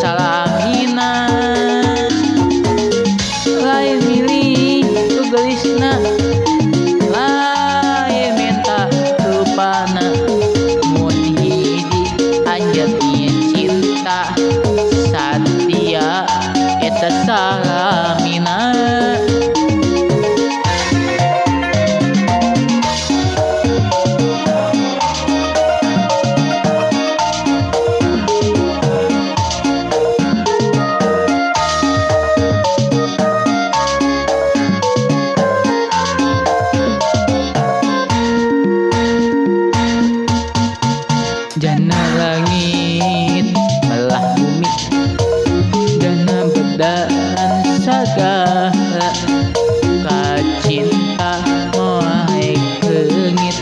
salamina. Lain milih ku gelisna, lain minta rupana. Mun hiji anjeun cinta satia eta salamina. Jana langit melah bumi, jana bedaan sagala. Kacinta moalek leungit,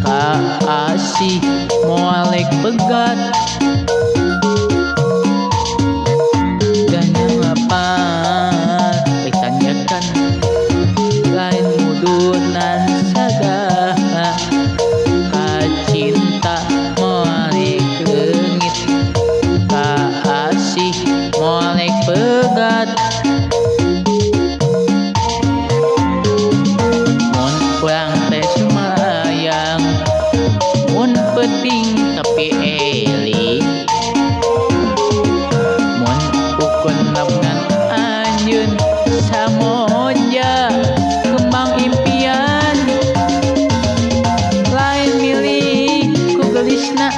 kaasih moalek pegat. Jana ngapal rek tanyakan, lain mudunan sagala. Kacinta moalek leungit, kaasih moalek pegat. Mun urang teh sumalayang, mun penting tapi eling. Mun ukun labungan anjeun samoja kembang impian. Lain milih ku gelisna,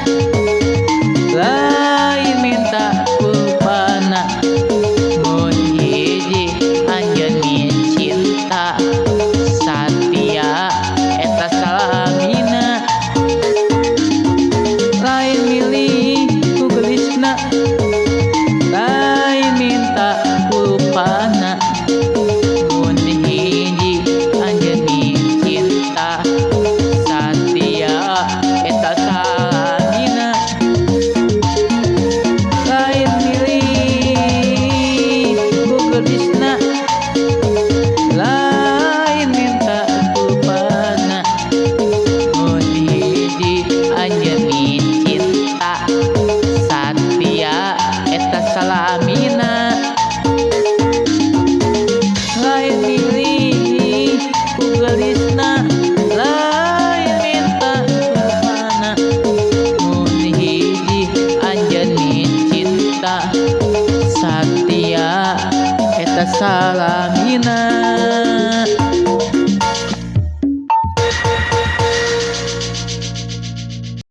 lain minta rupana. Mun hiji anjeun cinta satia eta salamina. Lain milih ku gelisna, lain minta rupana. Mun hiji anjeun cinta satia eta salamina. Lain milih ku gelisna, lain minta rupana. Mun hiji anjeun cinta satia eta salamina. Lain milih ku gelisna, lain minta rupana. Mun hiji anjeun cinta satia eta salamina.